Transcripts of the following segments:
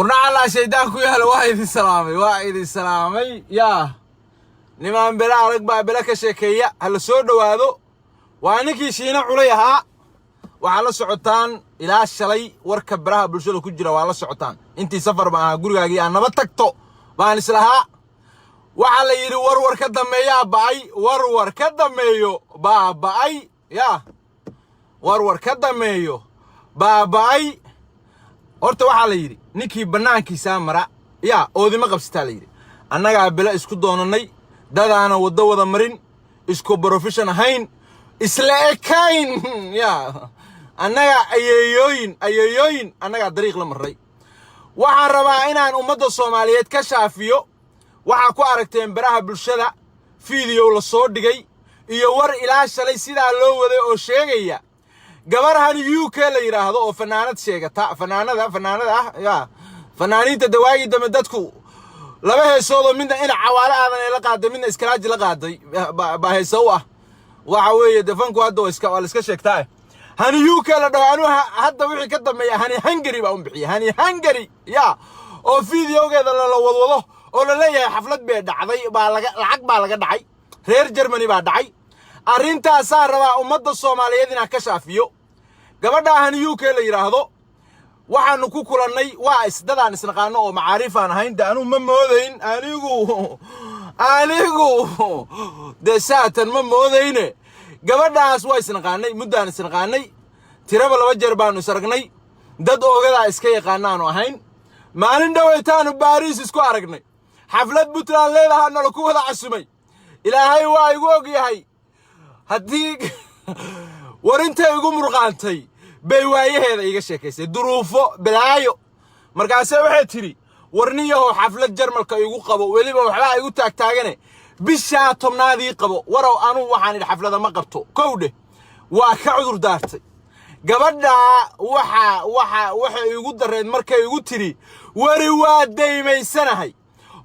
Warnacallaa shaydaan ku yaala. Waa idin salaamay, waa idin salaamay. Yaa nimaan bele adag baa bele ka sheekeeya. Ha la soo dhowaado. Waa ninkii Shiina Culay ahaa. Waxaa la socotaan ilaa shalay warka baraha bulshada ku jira. Waa la socotaan. Intii safar baan ahaa, gurigaagii aan nabad tagto baan islahaa. Waxaa la yidhi warwar ka dambeeyaa ba'ay, warwar ka dambeeyo baa ba'ay. Yaa warwar ka dambeeyo baa ba'ay. Horta waxaa la yidhi ninkii bannaankiisaa mara yaa oodima qabsataa. La yidhi annagaa bele isku doonannay, dadaana waddo wada marin, isku profession ahayn, isla ekayn. Yaa annagaa ayeeyooyin, ayeeyooyin, annagaa dariiq la marray. Waxaan rabaa inaan ummadda Soomaaliyeed ka shaafiyo. Waxaa ku aragteen baraha bulshada video la soo dhigay iyo war ilaa shalay sidaa loo waday oo sheegaya gabarhan UK la yidhaahdo oo fanaanad sheegata, fanaanada, fanaanada ah. Yaa fanaaniinta dawaagii dambe dadku laba heesoodoo midna ina Cawaale Aadan ay la qaaday, midna Iskalaaji la qaaday baa heese u ah. Waxa weeye dee fanku hadda waa la iska sheegtaa. Hani UK la dhaho, anuu hadda wixii ka dambeeya Hani Hungary baa un bixiya, Hani Hungary. Ya oo videogeeda lala wadwado oo la leeyahay xaflad bay dhacday, baa laga lacag baa laga dhacay, reer Germany baa dhacay. Arrintaasaa rabaa ummadda Soomaaliyeed inaan ka shaafiyo. Gabadha Hani UK la yidhaahdo waxaanu ku kulannay waa isdadaan isnaqaano oo macaariifaan ahayn. De anuu ma moodayn, anigu dee saatan ma moodayne. Gabadhaas waa isnaqaanay, muddaan isnaqaanay, tiraba laba jeer baanu is aragnay. Dad oogadaa iska yaqaanaanu ahayn. Maalin dhowaytaanu Baariis isku aragnay, xaflad Puntland leedahaa nala ku wada casumay. Ilaahay waa igu og yahay, haddii warintay igu murqaantay bay waayaheeda iiga sheekaysay, duruufo balaayo. Markaase waxay tidhi: "Warniyahow, xaflad Jarmalka igu qabo, weliba waxbaa igu taagtaagane, bishaa 10aadii qabo." Warow, anuu waxaan idhi xaflada ma qabto. Kow dheh, waa ka cudur daartay gabadhaa. Waxa waxay igu darreed markay igu tidhi: "Weri waa daymaysanahay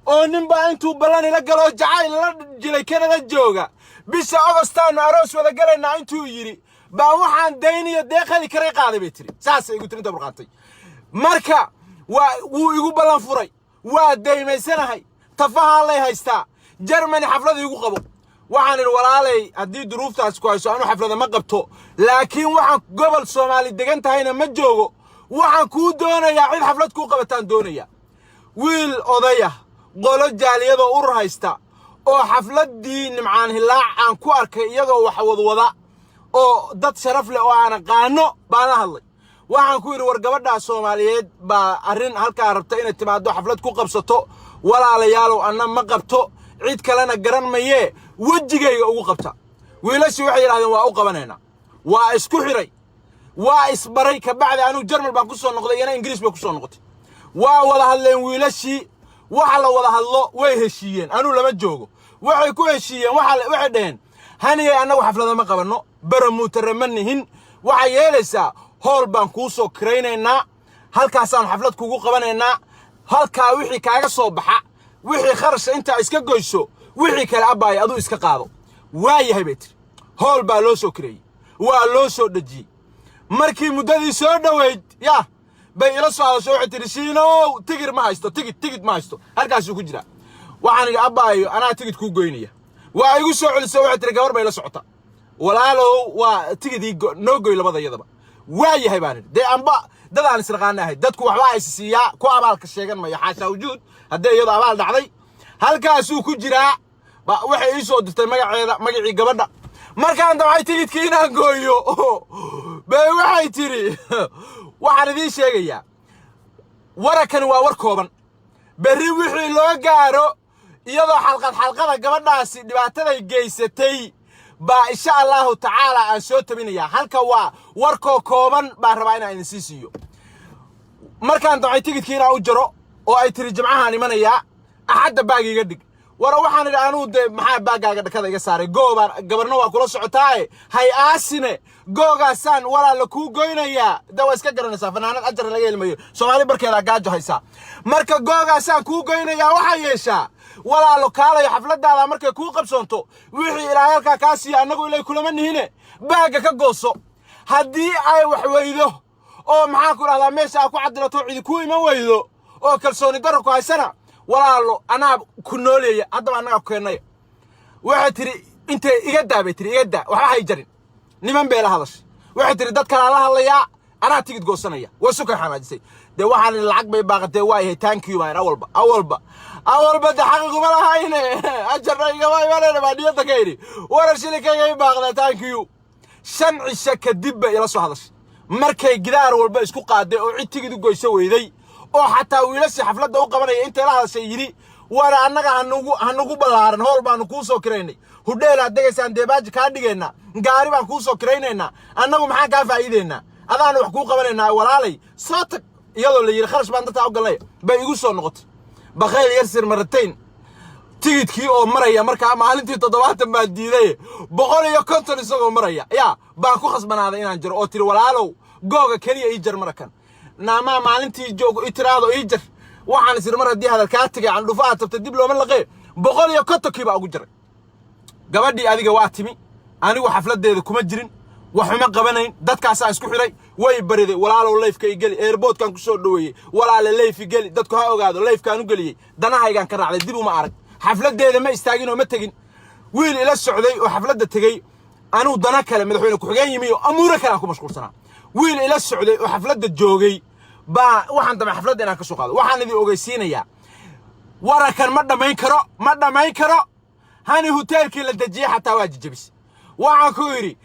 oo ninbaa intuu ballan ila galoo jacayl la jilay Kanada jooga, bisha Ogostaannu aroos wada galaynaa intuu yidhi baa waxaan dayniyo deeq heli karay qaaday," bay tidhi. Saasay igu tiri inta burqaantay. Marka waa wuu igu ballan furay, waa daymaysanahay, tafahaa lay haystaa, Germany xaflad iigu qabo. Waxaan idhi: "Walaalay, haddii duruuftaas ku hayso, anu xaflada ma qabto, laakiin waxaan gobol Soomaali degan tahayna ma joogo. Waxaan kuu doonayaa cid xaflad kuu qabataan doonayaa." Wiil odaya, qolo jaaliyadoo urur haysta oo xafladdii Nimcaan Hilaac aan ku arkay iyagoo wax wadwada oo dad sharaf leh oo aan aqaano baan la hadlay. Waxaan ku yidhi: "War, gabadhaa Soomaaliyeed baa arrin halkaa rabta inay timaaddo, xaflad ku qabsato. Walaalayaalow, anna ma qabto, cid kalena garan mayee, wejigayga ugu qabta." Wiilashii waxay yidhahdeen: "Waa u qabanaynaa." Waa isku xidhay, waa isbaray. Kabacdi anuu Jarmal baan ku soo noqday, iyana Ingiriis bay ku soo noqotay. Waa wada hadleen wiilashii. Waxa la wada hadlo way heshiiyeen. Anuu lama joogo. Waxay ku heshiiyeen, waxay dhaheen: "Haniyay, annagu xaflada ma qabanno, baramuutare ma nihin. Waxay yeelaysaa hool baan kuu soo kiraynaynaa, halkaasaan xaflad kugu qabanaynaa. Halkaa wixii kaaga soo baxa, wixii kharasha intaa iska goyso, wixii kale abbaaya aduu iska qaado." "Waa yahay," bay tiri. Hool baa loo soo kireeyey, waa loo soo dhejiyey. Markii muddadii soo dhoweyd yaa bay ila soo hadasho. Waxay tidhi: "Shiinow, tigir ma haysto, tigid, tigid ma haysto, halkaasuu ku jiraa." Waxaan idhi: "Abbaayo, anaa tigid kuu goynaya." Waa igu soo celisay. Waxay tihi: "Gabar bay la socota, walaalow, waa tigidii noo goy labada iyadaba." "Waa yahay," baan idhi. Dee amba dad aan isnaqaana ahay, dadku waxbaa is siiyaa, ku abaalka sheegan mayo, xaashaa wujuud. Haddii iyadu abaal dhacday, halkaasuu ku jiraa. Ba waxay ii soo dirtay magaceeda, magacii gabadha. Markaan damcay tigidkii inaan gooyo bay waxay tidhi, waxaan idiin sheegayaa, warakani waa war kooban, berri wixii loo gaaro iyadoo xalqad xalqada gabadhaasi dhibaataday geysatay baa insha Allahu tacaala aan soo tabinayaa. Halka waa warkoo kooban baan rabaa inaan idin sii siiyo. Markaan damcay tigidkii inaan u jaro oo ay tiri: "Jimcahaan imanayaa, Axadda baag iga dhig." Wara, waxaan idhi: "Anuu dee maxaa baaggaaga dhakada iga saaray? Goobaan gabarna waa kula socotaaye, hay aasine, googaasaan walaala kuu goynayaa." De waa iska garanaysaa, fanaanad ajar laga helmayo, Soomaali barkeedaa gaajo haysaa. Marka googaasaan kuu goynayaa, waxaa yeeshaa walaalo, kaalayo xafladaada markay kuu qabsoonto, wixii Ilaahay halkaa kaa siiya, annagu ilay kulama nihine, baagga ka gooso. Haddii ay wax weydo oo maxaan ku dhahdaa meesha aa ku cadilato, cidi kuu iman weydo. Oo kalsooni darro ku haysana, walaalo, anaa ku nooleeya. Haddaba annagaa ku keennaya. Waxay tidhi, intay iga daa bay tidhi, iga daa, waxba hay jarin. Niman bay la hadashay. Waxay tidhi, dad kalaa la hadlayaa, anaa tigid goosanaya. Way suka xanaajisay. Dee waxaan idhi, lacag bay baaqatee. Waa yahay, thank you baan. Awalba awalba awalba de xaqiguma lahayne, ajarna igama imanayna baa niyadda ka idhi. Warar shilinkayga i baaqda, thank you. 5 cisho kadib bay ila soo hadashay, markay gidaar walba isku qaaday oo cid tigid u goyso weyday, oo xataa wiilashii xafladda u qabanaya intay la hadashay yidhi, waana annaga hanugu ballaaran, hool baanu kuu soo kiraynay, hudheelaad degaysaan, deebaaji kaa dhigaynaa, gaari baan kuu soo kiraynaynaa, annagu maxaan kaa faa'iidaynaa? Adaanu wax kuu qabanaynaa, walaalay, soo tag. Iyadoo la yidhi kharash baan dadkaa u galnay bay igu soo noqotay. Bakhayl yarsir maratayn, tigidkii oo maraya markaa maalintii 70 baan diiday, 150 isagoo maraya yaa baan ku khasbanaaday inaan jiro, oo tiri, walaalow, googa keliya ii jar. Marakan naamaa maalintii joogo i tiraado ii jar. Waxaan isiri, mar haddii hadal kaa tegay, candhufa aad tabtay dib looma laqee. 150-kii baa ugu jaray. Gabadhii adiga waa timi. Anigu xafladdeeda kuma jirin, waxuma qabanayn, dadkaasaa isku xidhay. Way bariday, walaalow, live-ka i geli, airport-kan ku soo dhoweeyey, walaale, live i geli, dadku ha ogaado. Live-kaan u geliyey, danahaygaan ka raacday, dib uma arag. Xafladdeeda ma istaagin oo ma tegin. Wiil ila socday oo xafladda tegey, anuu dana kale, madaxweyne ku-xigeen yimi oo amuuro kale aan ku mashquulsanaa. Wiil ila socday oo xafladda joogay baa waxaan damay xafladda inaan ka soo qaado. Waxaan idin ogeysiinayaa, warankan ma dhammayn karo, ma dhammayn karo. Hani hoteelkii la dejiyey xataa waa jijabis. Waxaan ku yidhi,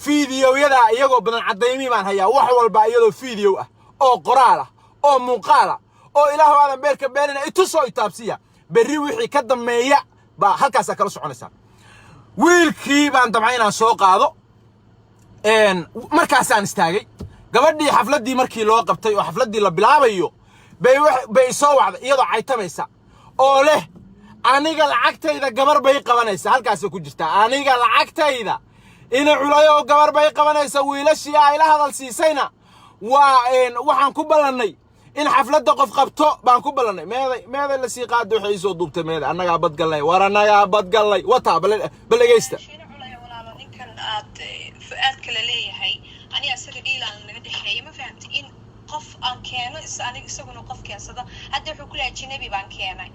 fiidiyowyada iyagoo badan caddaymii baan hayaa, wax walba iyadoo fiidiyow ah oo qoraal ah oo muuqaal ah oo ilaahu aadan beerka beenina itusoo itaabsiya. Berri wixii ka dambeeya baa halkaasaa kala soconaysaa. Wiilkii baan damcay inaan soo qaado. Markaasaan istaagay. Gabadhii xafladdii markii loo qabtay oo xafladdii la bilaabayo bay soo wacday, iyadoo caytamaysa oo leh, aniga lacagtayda gabar bay qabanaysa. Halkaasay ku jirtaa. Aniga lacagtayda ina culayo gabar bay qabanaysa. Wiilashii ay la hadal siisayna waa waxaan ku ballannay in xafladda qof qabto baan ku ballannay. Meeday, meeday lasii qaada, waxay soo duubtay. Meeday, annagaa badgallay, war annagaa badgallay. Wataa, bal dhegeysta. Shiina Culaya, walaalo, ninkan aad Fu'aadka la leeyahay, aniga isaga dhiilaan naga dhexeeya, ma fahamti? In qof aan keeno is aniga, isaguna qof keensado. Hadda wuxuu ku leeyahay, jinabi baan keenay.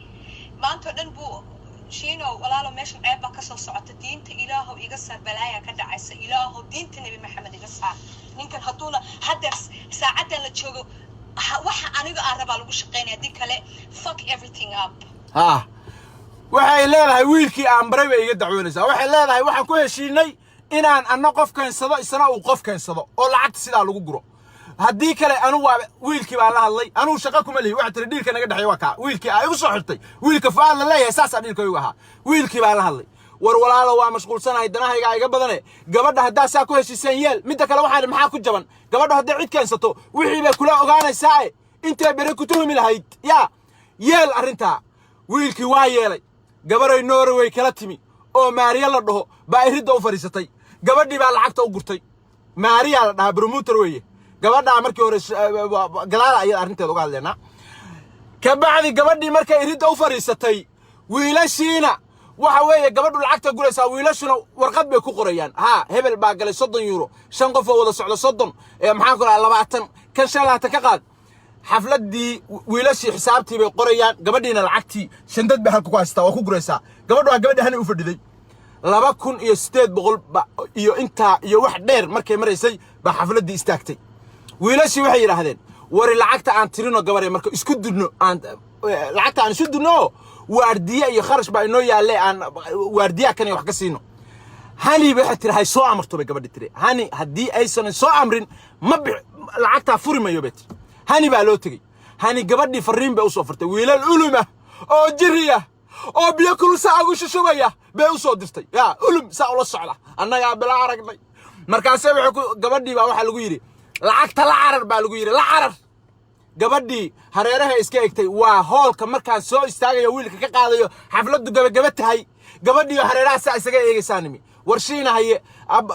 Maanta oo dhan buu, Shiino walaalo, meeshan ceeb baa kasoo socota. Diinta Ilaahow iga saar, balaaya ka dhacaysa. Ilaahow diinta Nebi Maxamed iga saar. Ninkan hadduuna haddeer saacaddan la joogo waxa aniga aan rabaa lagu shaqeynaya, haddii kale fuck everything up. Ha, waxay leedahay, wiilkii aan baray bay iga dacwoonaysaa. Waxay leedahay, waxaan ku heshiinay inaan anna qof keensado, isna uu qof keensado, oo lacagta sidaa lagu guro. Haddii kale anu waa wiilkii baan la hadlay, anuu shaqo kuma lihi. Waxay tiri, deal-ka naga dhexeeya waa kaa wiilkii aa igu soo xirtay, wiilka Fu'aad la leeyahay, saasaa deal-ka igu ahaa. Wiilkii baan la hadlay. War walaalo, waa mashquulsanahay, danahaygaa iga badane. Gabadha haddaa saa ku heshiiseen yeel. Midda kale waxaan idhi, maxaa ku jaban? Gabadha hadday cid keensato, wixii bay kula ogaanaysaa e intay bere ku tuhmi lahayd, yaa yeel arrintaa. Wiilkii waa yeelay. Gabaray Norway kala timi oo Maariya la dhaho baa iridda u fadhiisatay. Gabadhii baa lacagta u gurtay. Maariyaa la dhahaa, promoter weeye gabadhaa. Markii hore gadaala ayada arrinteeda uga hadlaynaa. Kabacdi gabadhii markay iridda u fadhiisatay, wiilashiina waxa weeye gabadhu lacagta guraysaa, wiilashuna warqad bay ku qorayaan. Haa, hebel baa galay €30, shan qof oo wada socda 30, maxaan ku dhahaa, 20, kan 25 ka qaad. Xafladdii wiilashii xisaabtii bay qorayaan, gabadhiina lacagtii shandad bay halka ku haystaa, waa ku guraysaa. Gabadhu waa gabadhii Hani u fadhiday. 2800 ba iyo intaa iyo wax dheer markay maraysay baa xafladdii istaagtay. Wiilashii waxay yidhaahdeen, wari lacagta aan tirino, gabaree, marka isku dudno, aan lacagta aan isu dudno, waardiye iyo kharash baa inoo yaalle, aan waardiyaha kan wax ka siino. Hani waxay tiri, hay soo amarto bay gabadhi tiri. Hani haddii aysan soo amrin, ma bix, lacagtaa furi mayo bay tiri. Hani baa loo tegey. Hani gabadhii farriin bay usoo furtay. Wiilal ulum ah oo jiri ah oo biyo kulul saa ugu shushubaya bay usoo dirtay. Yaa ulum saa ula socda, annagaa bila aragnay. Markaase waxay ku gabadhii baa waxaa lagu yidhi, lacagta la carar baa lagu yidhi, la carar. Gabadhii hareeraha iska egtay. Waa hoolka markaan soo istaagayo, wiilka ka qaadayo, xafladdu gabagaba tahay. Gabadhii hareeraha saa isaga eegaysaa nimi. Warshiina haye,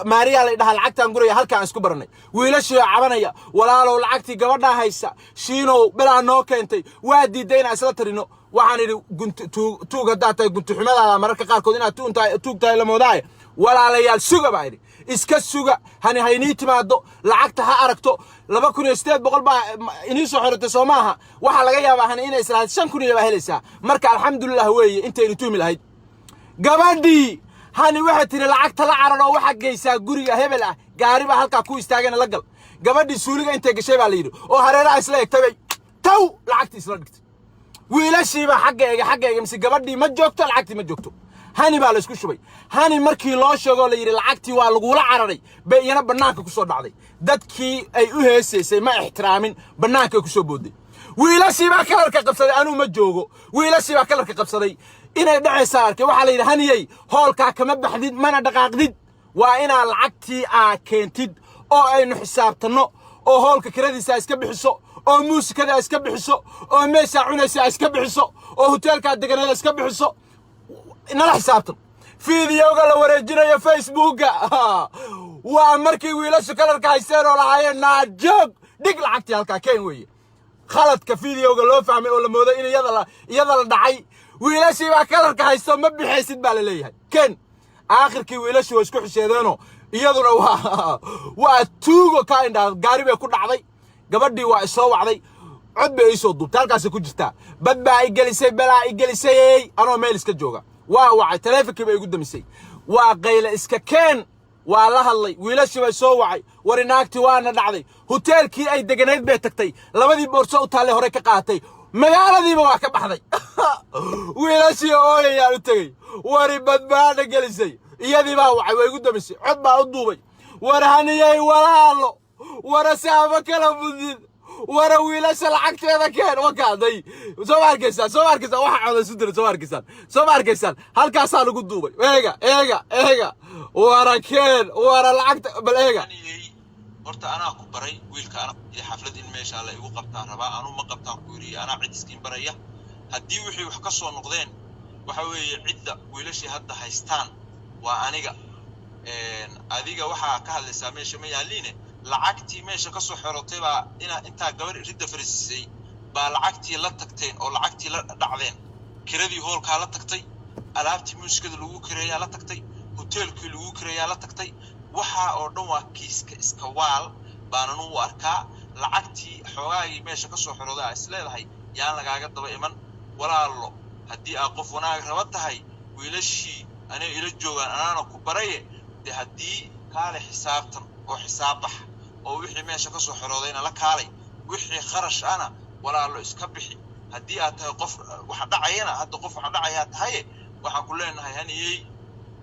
Maariyaa lay dhahaa, lacagtaan guraya. Halkaan isku baranay. Wiilashii oo cabanaya, walaalow, lacagtii gabadhaa haysa, Shiinow, bilaa noo keentay, waa diiday inaan isla tarino. Waxaan idhi, tuug haddaad tahay, guntuxumadaada mararka qaarkood inaad tuug tahay la moodaaye. Walaalayaal, suga baa idhi. Iska suga, Hani haynii timaado, lacagta ha aragto. 2800 baa inii soo xiratay, soo maaha? Waxaa laga yaabaa Hani inay islahayd 5000 iyo baa helaysaa. Marka alxamdulilah weeye intaynu tuhmi lahayd. Gabadhii Hani waxay tidhi, lacagta la carar oo waxaa geysaa guriga hebel ah, gaari baa halkaa ku istaagana la gal. Gabadhii suuliga intay gashay baa la yidhi oo hareeraha isla egtay bay taw lacagtii isla dhigtay. Wiilashiibaa xagga eega, xagga eega, mise gabadhii ma joogto, lacagtii ma joogto. Hani baa la isku shubay. Hani markii loo sheegoo la yidhi lacagtii waa lagula cararay, bay iyana bannaanka ku soo dhacday. Dadkii ay u heesaysay ma ixtiraamin, bannaankay ku soo booday. Wiilashii baa kalarka qabsaday. Anuu ma joogo, wiilashii baa kalarka qabsaday. Inay dhacaysaa arkay. Waxaa la yidhi, Haniyey, hoolkaa kama baxdid mana dhaqaaqdid, waa inaa lacagtii aa keentid oo aynu xisaabtanno, oo hoolka kiradiisa iska bixiso, oo muusikada iska bixiso, oo meeshaa cunaysa iska bixiso, oo hoteelkaa deganeeda iska bixiso, nala xisaabtan. Fiidiyowga la wareejinayo Facebooka waa markii wiilashu kalarka haysteen oo lahaayeen, naajoog, dhig lacagtii halkaa keen weeye. Khaladka fiidiyowga loo fahmay oo la mooday in iyada la dhacay. Wiilashii baa kalarka haysto, ma bixaysid baa la leeyahay, ken. Aakhirkii wiilashii waa isku xisheedeenoo iyaduna waa tuugo ka indhaa, gaari bay ku dhacday. Gabadhii waa isoo wacday, cod bay iisoo duubtay, halkaasay ku jirtaa. Bad baa i gelisay, balaa i gelisay, anoo meel iska jooga. Waa wacay, taleefonkii bay igu damisay. Waa qayle iska keen. Waa la hadlay, wiilashii bay soo wacay, wari naagtii waana dhacday, hoteelkii ay deganayd bay tagtay, labadii boorso u taallay horey ka qaatay, magaaladiiba waa ka baxday. Wiilashii ooyayaan u tegey, wari badbaadha gelisay. Iyadii baa wacay, waa igu damisay, cod baa u duubay. War Haniyey, walaalo, wara saama kala mudid, wara wiilasha lacagteeda keen. Wakaaday, soo ma arkaysaan? Soo ma arkaysaan? Waxa coda isu diray, soo ma arkaysaan? Soo ma arkaysaan? Halkaasaa lagu duubay. Eega, eega, eega. Wara keen, wara lacagta bal eega. Haniyey, horta anaa ku baray wiilka, anaa iyo xaflad in meesha la igu qabtaan rabaa, anuu ma qabtaan ku yidhi, anaa cid iskiin baraya. Haddii wixii wax ka soo noqdeen, waxa weeye cidda wiilashii hadda haystaan waa aniga. Adiga waxaa ka hadlaysaa meesha ma yaalliine. Lacagtii meesha ka soo xerotay baa inaa intaa gabar ridda fariisisay baa lacagtii la tagteen oo lacagtii la dhacdeen. Kiradii hoolkaa la tagtay, alaabtii muusikada lagu kireeyaa la tagtay, hoteelkii lagu kireeyaa la tagtay. Waxaa oo dhan waa kiiska iska waal baanan u arkaa. Lacagtii xoogaagii meesha ka soo xerooday aa is leedahay yaan lagaaga daba iman. Walaalo, haddii aa qof wanaag raba tahay, wiilashii anay ila joogaan, anaana ku baraye. De haddii kaale xisaabtan oo xisaab bax, oo wixii meesha ka soo xeroodayna la kaalay, wixii kharash ana walaalo iska bixi. Haddii aad tahay qof waxa dhacayana, hadda qof waxa dhacayaa tahaye, waxaan ku leenahay, Haniyey,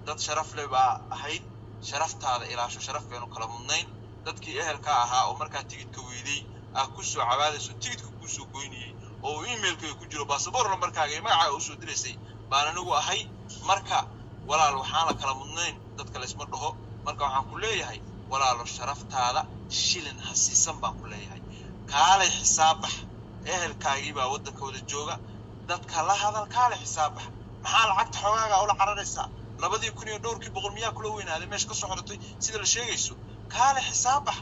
dad sharaf leh baa ahayd, sharaftaada ilaasho. Sharaf baynu kala mudnayn. Dadkii ehelka ahaa oo markaa tigidka weyday aa ku soo cabaadayso, tigidka kuu soo goynayey oo uu emailkayga ku jiro, baasaboor lambarkaaga iyo magacaaga usoo diraysay baan anigu ahay. Marka walaal, waxaan la kala mudnayn dadka laysma dhaho. Marka waxaan ku leeyahay, walaalo, sharaftaada shilin ha siisan baan ku leeyahay. Kaalay xisaab bax. Ehelkaagii baa waddanka wada jooga, dadka la hadal, kaalay xisaab bax. Maxaa lacagta xoogaagaa ula cararaysaa? 2000 iyo dhowrkii boqol miyaa kula weynaaday meesha ka soo xorotay sida la sheegayso? Kaale xisaab bax.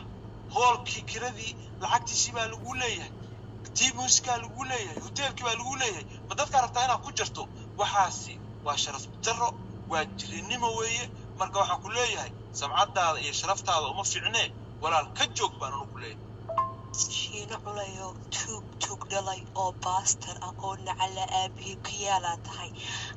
Hoolkii kiradii lacagtiisii baa laguu leeyahay, tii muusikaa laguu leeyahay, hoteelkii baa laguu leeyahay. Ma dadkaa rabtaa inaad ku jarto? Waxaasi waa sharaf darro, waa jirinimo weeye. Marka waxaan ku leeyahay, samcaddaada iyo sharaftaada uma fiicnee, walaal, ka joog baan anu ku leeyahay. Shiino culayo, tuug tuug dhalay oo bastard ah oo nacala aabihii ku yaalaa tahay.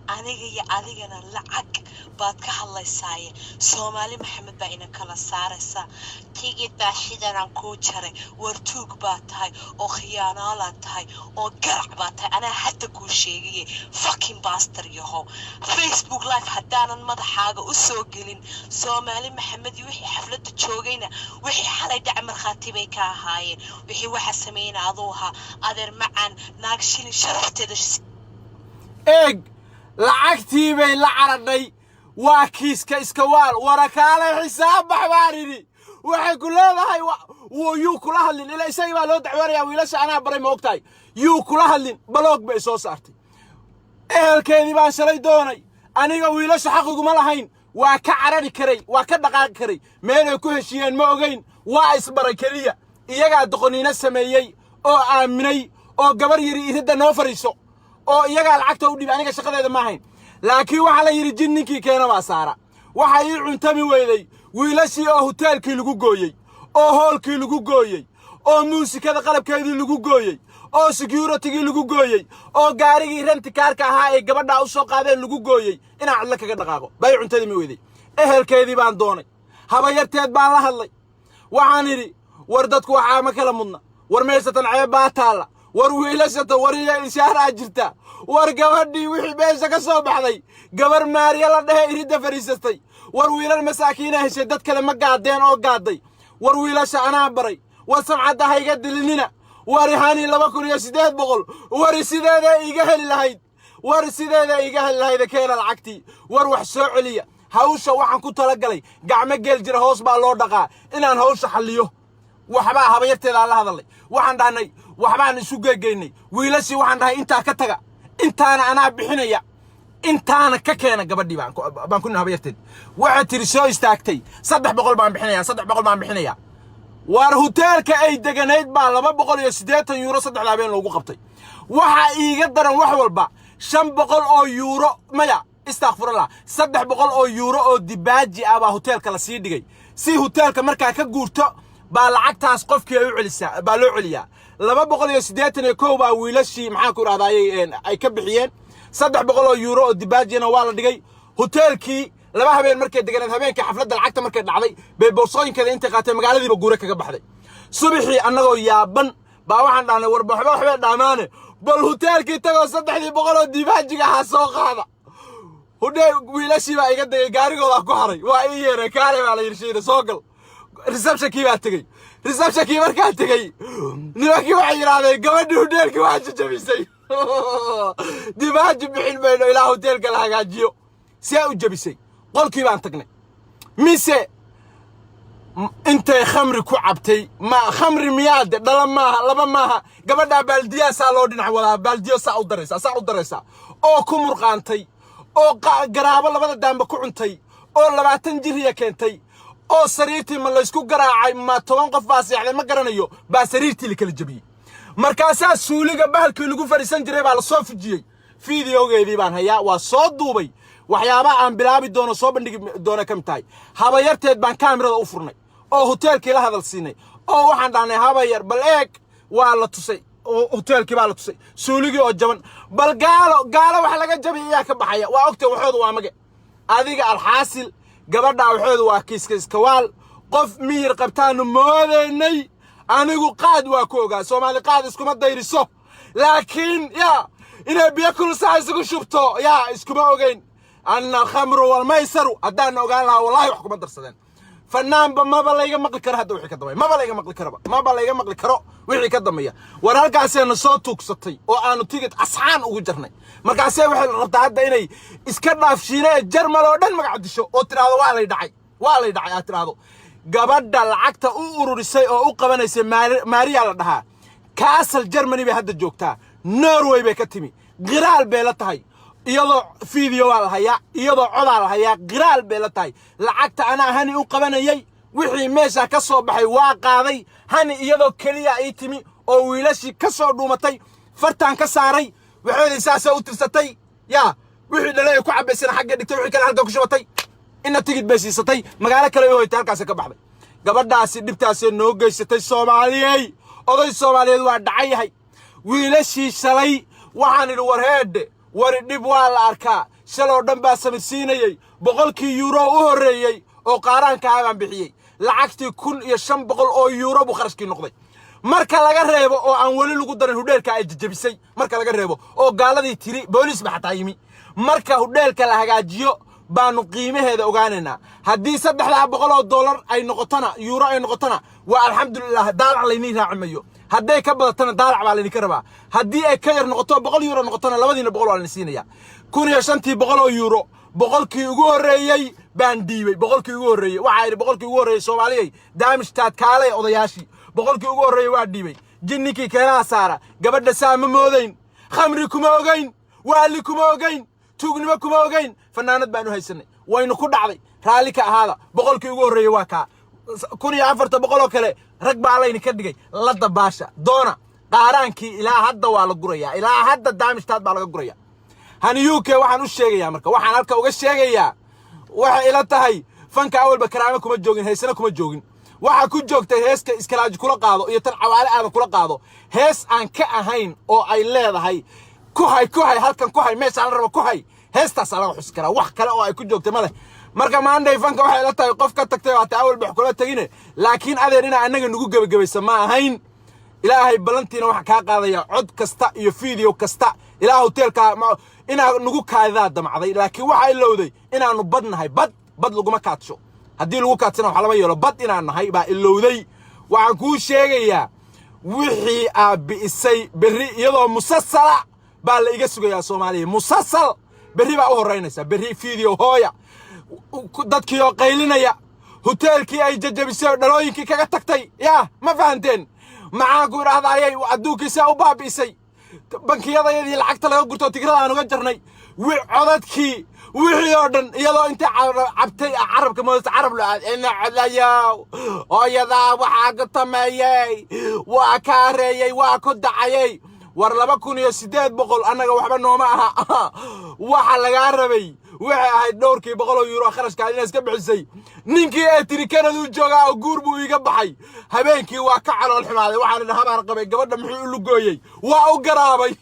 Aniga iyo adigana lacag baad ka hadlaysaaye. Soomaali Maxamed baa ina kala saaraysaa. Tigid baa sidanaan kuu jaray. War tuug baa tahay oo khiyaanaalaad tahay oo garac baa tahay. Anaa hadda kuu sheegaye, fucking bastard yahow. Facebook Live haddaanan madaxaaga u soo gelin, Soomaali Maxamed iyo wixii xafladda joogayna wixii xalay dhaca markhaati bay ka ahaayeen. Wixii waxa sameeyna aduu ahaa, adeer macaan, naag shilin sharafteeda. Eeg, lacagtii bay la caradhay. Waa kiiska iska waal. Warakaalay xisaab bax baan idhi. Waxay ku leedahay yuu kula hadlin, ilaa isagii baa loo dacwoonayaa. Wiilasha anaa baray, ma ogtahay? Yuu kula hadlin. Block bay soo saartay. Ehelkeedii baan shalay doonay. Aniga wiilasha xaq iguma lahayn. Waa ka carari karay, waa ka dhaqaaqi karay. Meelay ku heshiiyeen ma ogayn, waa isbaray keliya. Iyagaa doqoniino sameeyey oo aaminay oo gabar yidhi iridda noo fadhiiso, oo iyagaa lacagta u dhibay. Aniga shaqadeeda ma ahayn, laakiin waxaa la yidhi jin ninkii keena baa saara. Waxa ii cuntami weyday. Wiilashii oo huteelkii lagu gooyey, oo hoolkii lagu gooyey, oo muusikada qalabkeedii lagu gooyey, oo securitygii lagu gooyey, oo gaarigii rent carka ahaa ay gabadhaa u soo qaadeen lagu gooyey, inaan cidlo kaga dhaqaaqo bay cuntadii ma weyday. Ehelkeedii baan doonay, habayarteed baan la hadlay. Waxaan idhi, war dadku waxaa ma kala mudna, war meeshatan ceeb baa taalla, war wiilashatan, war iyo inshaaraa jirta, war gabadhii wixii meesha ka soo baxday, gabar Maariya la dhehe iridda fadhiisatay, war wiilal masaakiina heshay, dad kale ma gaadeen oo gaaday, war wiilasha anaa baray, war samcadda hayga dilinina, war hani 2800, war sideeda iiga heli lahayd, war sideeda iiga heli lahayd, keena lacagtii, war wax soo celiya. Hawsha waxaan ku talagalay gacmo geel jira hoos baa loo dhaqaa, inaan hawsha xalliyo. Waxbaa habayarteedaan la hadalnay, waxaan dhahnay waxbaan isu geegeynay. Wiilashii waxaan dhahay, intaa ka taga, intaana anaa bixinaya, intaana ka keena gabadhii. Baan ku habayarteed waxay tiri, soo istaagtay, 300 baan bixinaya, 300 baan bixinaya. Waar huteelka ay deganayd baa €280 saddexda habeen loogu qabtay. Waxaa iiga daran wax walba, 500 oo yuuro, maya, istakfurallah, 300 oo yuuro oo dibaaji ah baa huteelka la sii dhigay, si huteelka markaa ka guurto baa lacagtaas qofkii ay u celisaa, baa loo celiyaa. 281 baa wiilashii, maxaan ku idhahdaayey, ay ka bixiyeen. 300 oo yuuro oo dibaajina waa la dhigay huteelkii. 2 habeen markay deganeed, habeenkii xafladda lacagta markay dhacday bay boorsooyinkeeda intay qaateen magaaladiiba guure kaga baxday. Subaxii annagoo yaaban baa waxaan dhahnay, warba waxba waxbay dhaamaane, bal huteelkii tagoo 3dii boqol oo dibaajiga ahaa soo qaada. Hudhee wiilashii baa iga degay, gaarigoodaa ku haray, waa ii yeereen, kaale baa la yidhi, Shiine soo gal. Receptionkii baa tegey. Receptionkii markaa tegey, nimankii waxay yidhaahdeen, gabadhii huteelkii waa jajabisay, dibaaji bixin mayno ilaa huteelka la hagaajiyo. See u jabisay? Qolkii baan tagnay, mise intay khamri ku cabtay. Ma khamri miyaade? Dhala maaha, laba maaha, gabadhaa baaldiyaa saa loo dhinac wadaa, baaldiyo saa u daraysaa, saa u daraysaa, oo ku murqaantay, oo garaabo labada daamba ku cuntay, oo 20 jiriya keentay, oo sariirtii ma laysku garaacay, ma 10 qof baa seexday, ma garanayo, baa sariirtii la kala jebiyey. Markaasaa suuliga bahalkii lagu fadhiisan jiray baa lasoo fujiyey. Fideogeedii baan hayaa, waa soo duubay. Waxyaabaha aan bilaabi doono, soo bandhigi doono ka mid tahay. Habayarteed baan kaamirada u furnay oo hoteelkii la hadal siinay, oo waxaan dhahnay, habayar, bal eeg. Waa la tusay oo hoteelkii baa la tusay suuligii oo jaban. Bal gaalo gaalo wax laga jabay ayaa ka baxaya, waa ogtay. Waxoodu waa mage adiga. Alxaasil, gabadhaa waxoodu waa kiiska iskawaal. Qof miyir qabtaanu moodaynay. Anigu qaad waa ku ogaa, Soomaali qaad iskuma dayriso, laakiin yaa inay biyo kulsaa isugu shubto yaa iskuma ogeyn. Anna alkhamru walmaysaru haddaan ogaan lahaa, wallahi wax kuma darsadeen. Fanaanba maba layga maqli karo hadda wixii ka dambeeya, maba layga maqli karaba, maba layga maqli karo wixii ka dambeeya. War halkaaseena soo tuugsatay oo aanu tigid asxaan ugu jarnay. Markaasee waxay rabtaa hadda inay iska dhaafshiine ee Jarmal oo dhan magac disho oo tidhaahdo, waa lay dhacay, waa lay dhacay, aad tidhaahdo. Gabadha lacagta u ururisay oo u qabanaysay Maariya la dhahaa, Kassel, Germany bay hadda joogtaa, Norway bay ka timi. Qiraal bay la tahay, iyadoo video waa la hayaa, iyadoo codaa la hayaa. Qiraal bay la tahay, lacagta anaa Hani u qabanayay, wixii meesha ka soo baxay waa qaaday. Hani iyadoo keliya ii timi oo wiilashii ka soo dhuumatay, fartaan ka saaray, waxoodii saasay u tirsatay, yaa wixii dhalay ay ku cabaysana xagga dhigtay, wixii kale halka ku shubatay, ina tigid bay siisatay, magaalo kale u hoytay, halkaasi ka baxday. Gabadhaasi dhibtaasay noo geysatay. Soomaaliyey, oday Soomaaliyeed waa dhacan yahay. Wiilashii shalay waxaan idhi, war heedhe, wari dhib waa la arkaa. Shaloo dhan baa samirsiinayey. 100kii yuuro u horreeyey oo qaaraanka ah baan bixiyey. Lacagtii 1500 oo yuuro buu kharashkii noqday, marka laga reebo oo aan weli lagu darin hudheelka ay jajabisay, marka laga reebo oo gaaladii tiri booliis ba xataa yimi. Marka hudheelka la hagaajiyo baanu qiimaheeda ogaanaynaa. Haddii 300 oo dollar ay noqotona, yuuro ay noqotona, waa alxamdulilah, daalac laynii raaci mayo. Hadday ka badatana, daalac baa laydinka rabaa. Haddii ay ka yar noqoto, €100 noqotona, labadiina boqol waa laydin siinaya. 1500 oo yuuro, 100kii ugu horreeyey baan dhiibay. 100kii ugu horreeyey waxaa idhi, 100kii ugu horreeyey, Soomaaliyay, daamishtaad kaalay odayaashii, 100kii ugu horreeyey waa dhiibay. Jinninkii keenaha saara, gabadha saa ma moodayn, khamri kuma ogayn, waali kuma ogayn, tuugnimo kuma ogayn, fanaanad baan u haysanay, waynu ku dhacday. Raalli ka ahaada. 100kii ugu horreeyey waa kaa. 1400 oo kale rag baa laydinka dhigay, la dabaasha doona. Qaaraankii ilaa hadda waa la gurayaa, ilaa hadda daamishtaad baa laga guraya. Hani UK waxaan u sheegayaa, marka waxaan halka uga sheegayaa, waxay ila tahay Fanka awalba karaamo kuma joogin, heesana kuma joogin. Waxaa ku joogtay heeska Iskalaaji kula qaado iyo tan Cawaale Aadan kula qaado. Hees aan ka ahayn oo ay leedahay ku hay, ku hay, halkan ku hay, meeshaan la rabo ku hay, heestaasaa laga xusi karaa. Wax kale oo ay ku joogtay ma leh. Marka maandhay fanka waxay la tahay qof ka tagtay waa taa, awalba wax kula tegine. Laakiin adeer, inaa annaga nagu gebagabaysa ma ahayn. Ilaahay ballantiina waxaa kaa qaadaya cod kasta iyo video kasta ilaa hoteelka inaa nagu kaadidaa damacday. Laakiin waxaa ilowday inaanu bad nahay. Bad bad laguma kaadsho. Haddii lagu kaadsana wax lama yeelo. Bad inaan nahay baa ilowday. Waxaan kuu sheegayaa, wixii aad bi'isay berri iyadoo musasala baa la iga sugayaa. Soomaaliya, musasal berri baa u horraynaysa. Berri video hooya, dadkii oo qaylinaya, hoteelkii ay jajabisay oo dhalooyinkii kaga tagtay. Yaa ma fahanteen? Maxaan ku idhaahda ayay adduunkii saa u baabi'isay, bankiyadayadii lacagta laga gurto, tigrada aan uga jarnay, codadkii, wixii oo dhan, iyadoo intay cabtay carabka moodasa carab lo aad ina codlayow, hooyadaa waxaa ku tameeyey, waa kaareeyey, waa ku dacayey. War 2800 annaga waxba nooma aha. Waxa lagaa rabay waxay ahayd dhowrkii boqol oo yuuro kharashka inaad iska bixisay. Ninkii ee tiri Kanaduu joogaa oo guur buu iiga baxay, habeenkii waa ka calool xumaaday. Waxaan idhi habaar qabay, gabadha muxuu u lugooyey? Waa u garaabay,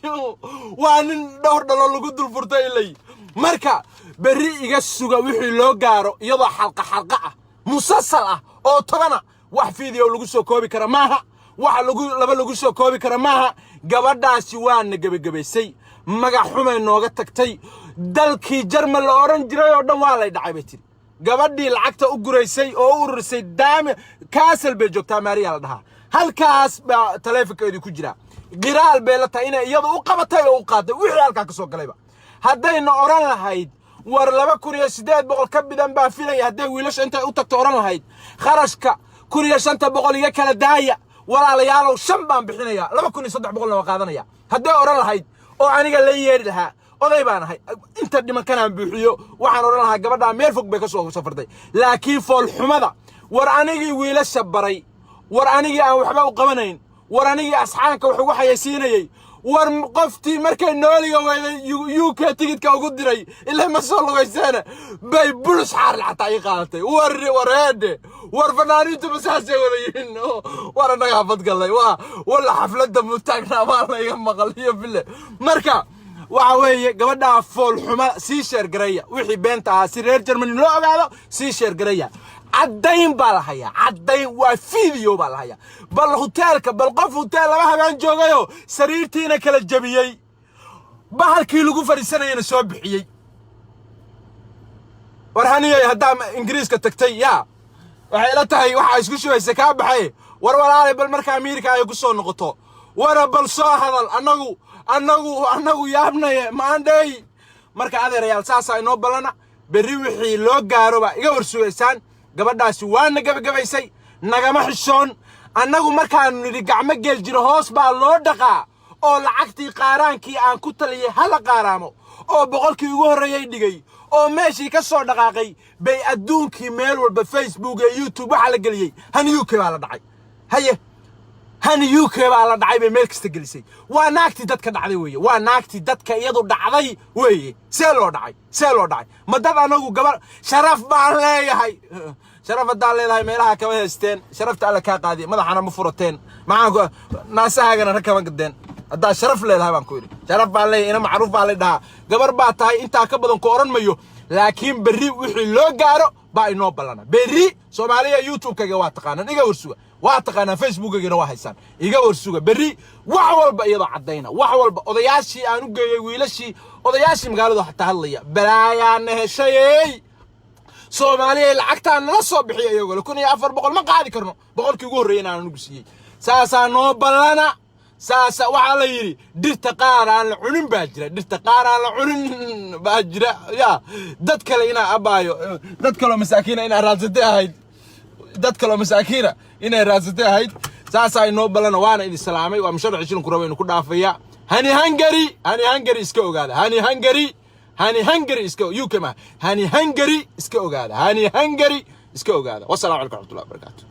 waa nin dhowr dhalo lagu dul furtay ilay. Marka berri iga suga wixii loo gaaro iyadoo xalqa xalqa ah, musasal ah oo 10-a. Wax video lagu soo koobi kara maaha, wax lagu laba lagu soo koobi kara maaha. Gabadhaasi waana gebagabaysay, magac xumay nooga tagtay. Dalkii Jarmal la odhan jiray oo dhan waa lay dhacay bay tiri. Gabadhii lacagta u guraysay oo u ururisay daami Kassel bay joogtaa, Maariya la dhahaa. Halkaas baa taleefonkeedii ku jira. Qiraal bay la tahay inay iyadu u qabatay oo u qaaday wixii halkaa ka soo galayba. Haddayna odhan lahayd war 2800 ka bidan baa filaya, hadday wiilasha intay u tagto odhan lahayd kharashka 1500 iga kala daaya walaalayaalow, shan baan bixinayaa, 2300-na waa qaadanaya, hadday odhan lahayd oo aniga la yeeri lahaa, oday baan ahay, inta dhimankanaan buuxiyo, waxaan odhan lahaa gabadhaa meel fog bay ka soo safartay. Laakiin foolxumada, war anigii wiilasha baray, war anigii aan waxba u qabanayn, war anigii asxaanka wax ugu xayaysiinayey, war qoftii markay nooliga weyday UK tigidka ugu diray, ilaa ma soo lugayseene, bay bulus xaarle xataa ii qaadatay. War wareedhe, war fanaaniintu masaasay wada yihiin? War annagaa fadgallay, waa walla xafladda mutaagnaa baa layga maqal iyo bile. Marka waxa weeye gabadhaa foolxuma sii share gareeya wixii beenta ahaa si reer Germany loo ogaado. Sii share gareeya. Caddayn baa la hayaa, caddayn waa video baa la hayaa. Bal hoteelka, bal qof hoteel 2 habeen joogayo, sariirtiina kala jabiyey, bahalkii lagu fadhiisanayana soo bixiyey. War haniyey, haddaa Ingiriiska tagtay, yaa waxay ila tahay waxaa isku shubaysa kaa baxay. War walaalay, bal marka Amiirka ay ku soo noqoto, wara bal soo hadal. Annagu yaabnaye maandhay. Marka adeerayaal, saasaa inoo ballana. Berri wixii loo gaaroba iga war sugaysaan. Gabadhaasi waana gebagabaysay, nagama xishoon. Annagu markaanu nidhi gacmo geel jiro hoos baa loo dhaqaa, oo lacagtii qaaraankii aan ku taliyey hala qaaraamo, oo 100-kii ugu horreeyey dhigay oo meeshii ka soo dhaqaaqay, bay adduunkii meel walba, Facebook iyo YouTube waxaa la geliyey Hani UK baa la dhacay. Haye, Hani UK baa la dhacay bay meel kasta gelisay. Waa naagtii dadka dhacday weeye, waa naagtii dadka iyadu dhacday weeye. See loo dhacay? See loo dhacay? Ma dad anagu gabar sharaf baan leeyahay. Sharaf haddaan leedahay meelaha kama haysteen. Sharafta Alla kaa qaadiy, madaxana ma furateen, maxaan naasahaagana rag kama gadeen haddaad sharaf leedahay. Baan ku idhi sharaf baan leeyahay, ina macruuf baa la dhahaa, gabar baa tahay, intaa ka badan ku odhan mayo. Laakiin berri wixii loo gaaro baa inoo ballana. Berri Soomaaliya, YouTube-kayga waa taqaanaan, iga warsuga. Waa taqaanaan, Facebookaygana waa haysaan, iga warsuga berri wax walba iyadoo caddayna, wax walba. Odayaashii aan u geeyey wiilashii, odayaashii magaaladu xataa hadlaya, balaayaana heshayey. Soomaaliya lacagtaa nala soo bixiya iyagoo le 1400 ma qaadi karno, 100-kii ugu horreeyay inaan anugu siiyey. Saasaa noo ballana. Saasa waxaa la yidhi dhirta qaar aan la cunin baa jira, dhirta qaar aan la cunin baa jira. Ya dad kale inaa abaayo, dad kaloo masaakiina inaa raadsatay ahayd, dad kaloo masaakiina inay raadsatay ahayd. Saasaa inoo ballana. Waana idin salaamay. Waa musharax shilinku raba inu ku dhaafaya. Hani Hungary, Hani Hungary iska ogaada. Hani Hungary, Hani Hungary iska UK ma Hani Hungary iska ogaada, Hani Hungary iska ogaada. Wasalaamu calaykum waraxmatullahi wabarakaatu.